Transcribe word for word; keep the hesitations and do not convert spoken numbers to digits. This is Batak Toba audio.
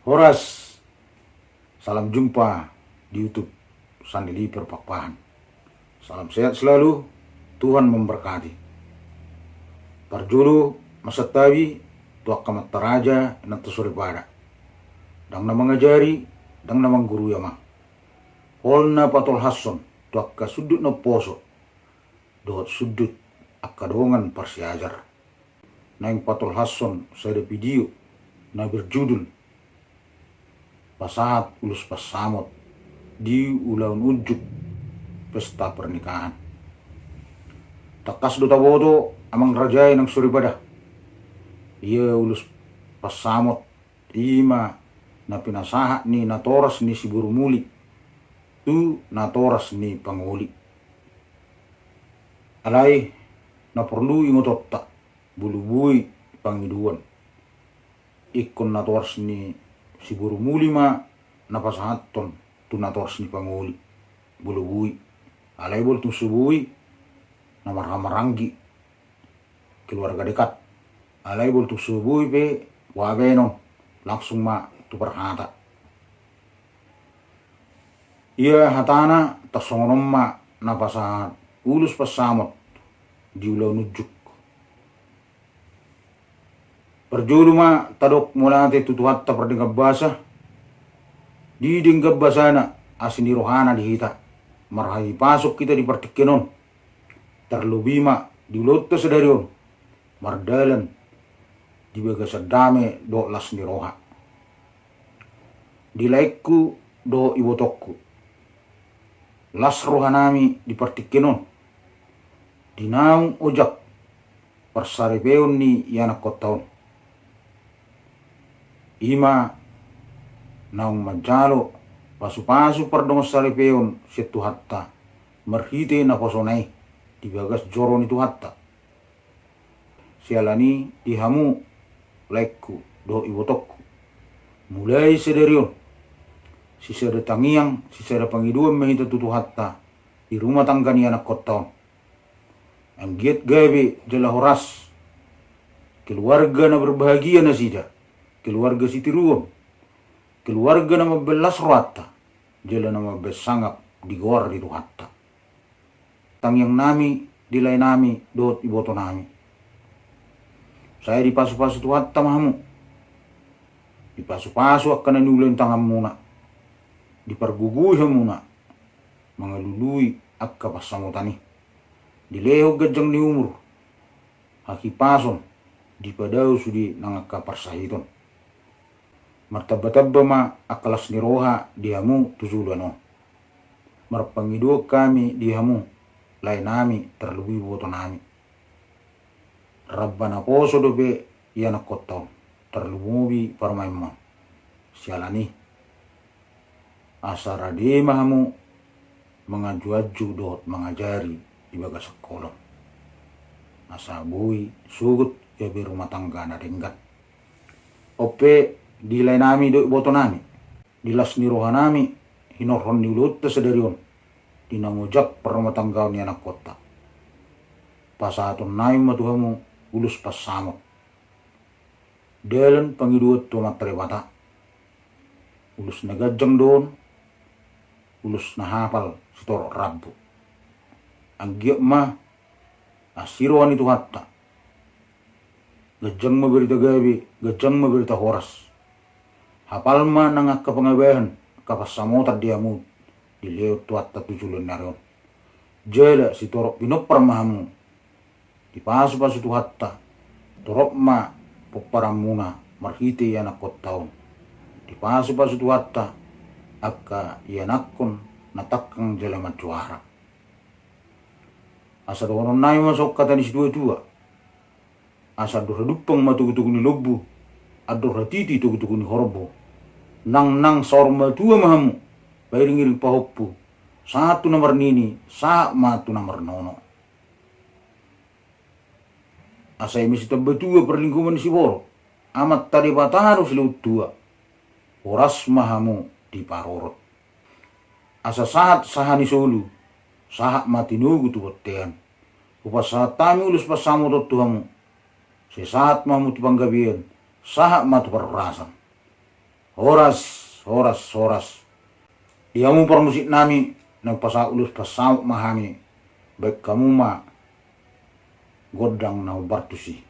Horas, salam jumpa di YouTube Sandi Liver Pakpahan. Salam sehat selalu, Tuhan memberkati. Parjolo, masantabi tu angka amanta raja, inanta soripada. Ndang na mangajari, ndang na manggurui amang. Holan na patolhashon tu angka sundut na umposo dohot sundut angka dongan parsiajar. Naeng patolhashon sada video na berjudul Pasahat Ulos Pansamot di Ulaon Unjuk Pesta Pernikahan. Tangkas do taboto amang raja i nang soripada, ia ulos pansamot i ma na pinasahat ni natoras ni si boru muli tu natoras ni pangoli. Alai na porlu ingotonta, molo boi pangidoan, ingkon natoras ni si boru muli ma na pasahathon tu natoras ni pangoli, molo boi. Alai molo tung so boi, na marhahamaranggi, keluarga dekat. Alai molo tung so boi pe, boha baenon, langsung ma tu parhata. Ia hatana, tarsongon on ma na pasahat ulos pansamot di Ulaon Unjuk. Parjolo ma tadok mauliate tu Tuhanta pardenggan basa, di denggan basana, asi ni rohana di hita, marhahipason hita di partingkian on, tarlobi ma di ulaonta sadari on, mardalan di bagasan dame dohot las ni roha. Di laengku dohot ibotongku, las rohanami di partingkian on, di naung ojak parsaripeon ni ianakkonta on. I ma naung manjalo pasupasu pardongansaripeon sian Tuhanta marhite naposona i di bagas joro ni Tuhanta. Siala ni i di hamu laengku dohot ibotongku, mulai sadari on, sisada tangiang, sisada pangidoan ma hita tu Tuhanta di rumah tangga ni anakkonta on. Anggiat gabe jala horas, keluarga na berbahagia nasida, keluarga sitiruon, keluarga na mambahen las rohanta, jala na mambahen sangap di goar ni Tuhanta. Tangiangnami di laenami dohot ibotonami, sai dipasupasu Tuhanta ma hamu, dipasupasu angka na niula ni tanganmuna, dipargogoi hamuna mangalului angka pansamotan i, dilehon ganjang ni umur, hahipason, dipadao sude nang angka parsahiton. Martambatamba ma angka las ni roha di hamu tu joloan on. Marpangidoan hami di hamu laenami tarlumobi ibotonami. Ramba naposo dope ianakkonta on, tarlumobi parumaenmon. Siala ni i, asa rade ma hamu manganjuanju dohot mangajari di bagasan holong, asa boi sogot gabe rumah tangga na denggan. On pe di laenami dohot ibotonami, di las ni rohanami hinorhon ni ulaonta sadari on, di naung ojak parrumahtanggaon ni anakkonta, pasahatonnami ma tu hamu ulos pansamot, dalan pangidoan tu Amanta Debata. Ulos na ganjang do on, ulos na hapal sitorop rambu. Anggiat ma asi roha ni Tuhanta, ganjang ma barita gabe, ganjang ma barita horas. Hapal ma nang angka pangabahan, angka pansamotan di hamu dilehon Tuhanta tu joloan ni ari on. Jala sitorop pinompar ma hamu dipasupasu Tuhanta, torop ma pomparanmuna marhite ianakkonta on. Dipasupasu Tuhanta angka ianakkon na tangkang jala manjuara. Asa dohononnami ma songon hata ni situatua: Asa andor hadumpang ma togutogu ni lombu, andor hatiti togutogu ni horbo. Nangnang saur matua ma hamu, pairingiring pahompu, sahat tu na marnini, sahat ma tu na marnono. Asa i ma sitambatua parlinggoman ni siborok, Amanta Debata do silehon tua, horas ma hamu diparorot. Asa sahat saha ni solu, sahat ma tinogu tu bontean. Hupasahat hami ulos pansamot on tu hamu, sai sahat ma hamu tu panggabean, sahat ma tu parhorasan. Horas, horas, horas. Di hamu parmusik nami, na hupasahat ulos pansamot ma hami, baen hamu ma gondang na hombar tusi.